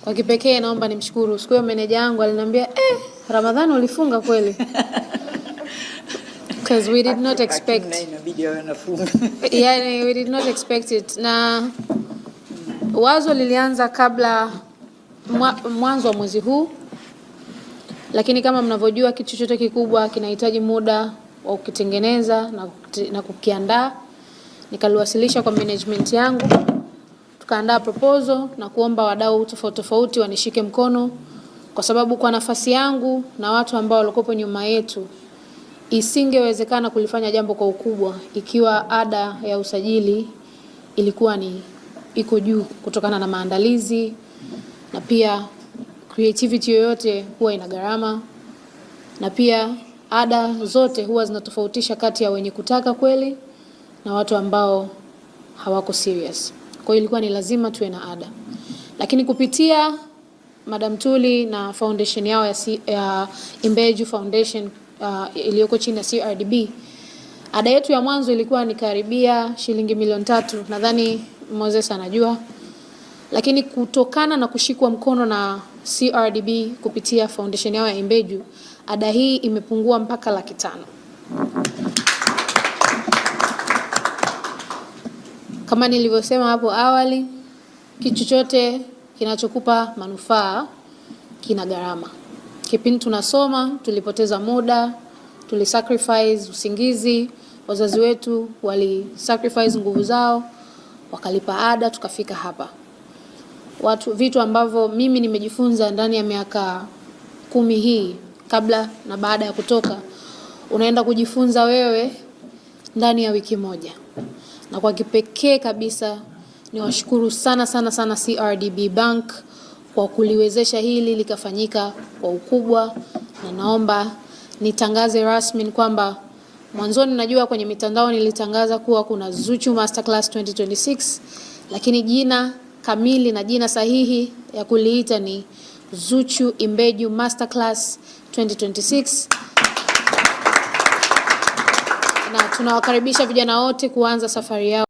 Kwa kipekee naomba nimshukuru. Siku hiyo meneja yangu aliniambia, Ramadhani ulifunga kweli?" Because we did not expect. Hakimu naye inabidi awe anafunga. Yani, we did not expect it. Na wazo lilianza kabla mwanzo wa mwezi huu, lakini kama mnavyojua kitu chochote kikubwa kinahitaji muda wa kukitengeneza na kukiandaa. Nikaliwasilisha kwa management yangu, tukaandaa proposal na kuomba wadau tofauti tofauti wanishike mkono, kwa sababu kwa nafasi yangu na watu ambao walikuwa nyuma yetu isingewezekana kulifanya jambo kwa ukubwa ikiwa ada ya usajili ilikuwa ni iko juu, kutokana na maandalizi na pia creativity yoyote huwa ina gharama, na pia ada zote huwa zinatofautisha kati ya wenye kutaka kweli na watu ambao hawako serious. Kwa hiyo ilikuwa ni lazima tuwe na ada, lakini kupitia Madam Tuli na foundation yao ya Imbeju Foundation iliyoko chini ya CRDB, ada yetu ya mwanzo ilikuwa ni karibia shilingi 3 milioni, nadhani Moses anajua, lakini kutokana na kushikwa mkono na CRDB kupitia foundation yao ya Imbeju, ada hii imepungua mpaka 500,000. Kama nilivyosema hapo awali, kitu chochote kinachokupa manufaa kina gharama. Kipindi tunasoma tulipoteza muda, tulisacrifice usingizi, wazazi wetu walisacrifice nguvu zao, wakalipa ada, tukafika hapa. Vitu ambavyo mimi nimejifunza ndani ya miaka 10 hii kabla na baada ya kutoka, unaenda kujifunza wewe ndani ya wiki moja. Na kwa kipekee kabisa niwashukuru sana sana sana CRDB Bank kwa kuliwezesha hili likafanyika kwa ukubwa, na naomba nitangaze rasmi kwamba mwanzoni najua kwenye mitandao nilitangaza kuwa kuna Zuchu Masterclass 2026, lakini jina kamili na jina sahihi ya kuliita ni Zuchu Imbeju Masterclass 2026. Na tunawakaribisha vijana wote kuanza safari yao.